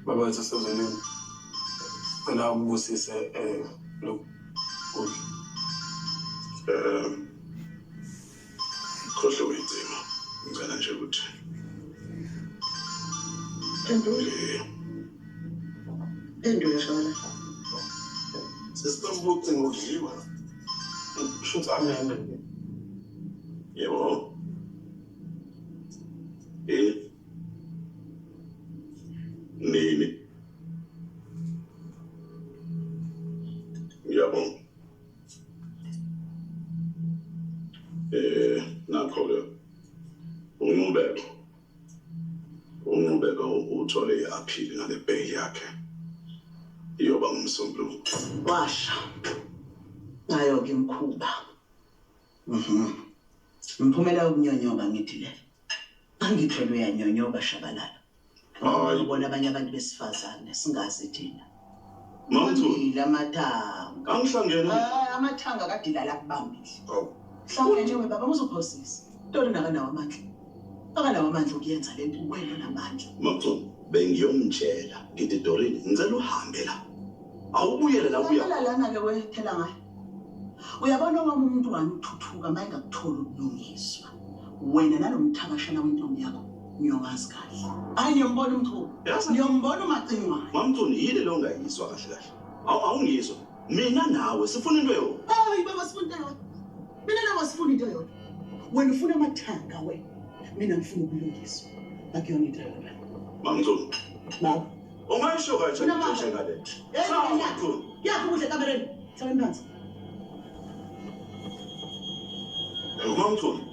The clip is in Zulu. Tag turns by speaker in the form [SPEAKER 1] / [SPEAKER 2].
[SPEAKER 1] Baba wethu osezulwini, sicela ukubusise lokhu kudla.
[SPEAKER 2] Khohlwe uyicima. Ngicela nje ukuthi
[SPEAKER 3] Phendula. Phendula Shabalala.
[SPEAKER 1] Sesibamba ucingo kudliwa. Shuthi amen.
[SPEAKER 2] Yebo. Nini? Ngiyabonga. Nakho-ke uNqubeko. UNqubeko uthole i-appeal ngale bail yakhe. Iyoba ngumsombuluko.
[SPEAKER 3] Washa. Nayo-ke imikhuba. Mphumela yokunyonyoba ngithi le. Angithi wena uyanyonyoba Shabalala.
[SPEAKER 2] Hayi.
[SPEAKER 3] Ubona abanye abantu besifazane singazi thina.
[SPEAKER 2] Mamthuni.
[SPEAKER 3] Ubambile amathanga.
[SPEAKER 2] Angihlangene.
[SPEAKER 3] Amathanga kadilala akubambile.
[SPEAKER 2] Awu.
[SPEAKER 3] Hlangene we baba uzophosisa. Ntoni akanawo amandla. Akanawo amandla okuyenza lento wena onamandla.
[SPEAKER 2] Mamthuni, bengiyomtshela ngithi Doreen ngicela uhambe la. Awubuyele la ubuya.
[SPEAKER 3] Lalela lana ke wethela ngayo. Uyabona owami umuntu wami uthuthuka mayengakutholi ubulungiswa. Wena nalomthakashana wentombi yakho niyongazi kahle. Hayi niyombona umchunu.
[SPEAKER 2] Yazi-
[SPEAKER 3] Niyombona umacingwane.
[SPEAKER 2] Mamthuni yini lo ongayizwa kahle kahle? Awungizwa. Mina nawe sifuna into eyodwa.
[SPEAKER 3] Hayi baba sifuna into eyodwa. Mina nawe sifuna into eyodwa. Wena ufuna amathanga wena. Mina ngifuna ubulungiswa. Akuyona into eyodwa.
[SPEAKER 2] Mamthuni,
[SPEAKER 3] Baba.
[SPEAKER 2] ungayisho kanjani
[SPEAKER 3] Mina
[SPEAKER 2] into
[SPEAKER 3] baba.
[SPEAKER 2] enjengale?
[SPEAKER 3] Hey,
[SPEAKER 2] Cha,
[SPEAKER 3] mina.
[SPEAKER 2] Mamthuni.
[SPEAKER 3] Yakho ukudla ekamereni. Hlalani phansi.
[SPEAKER 2] Mamthuni.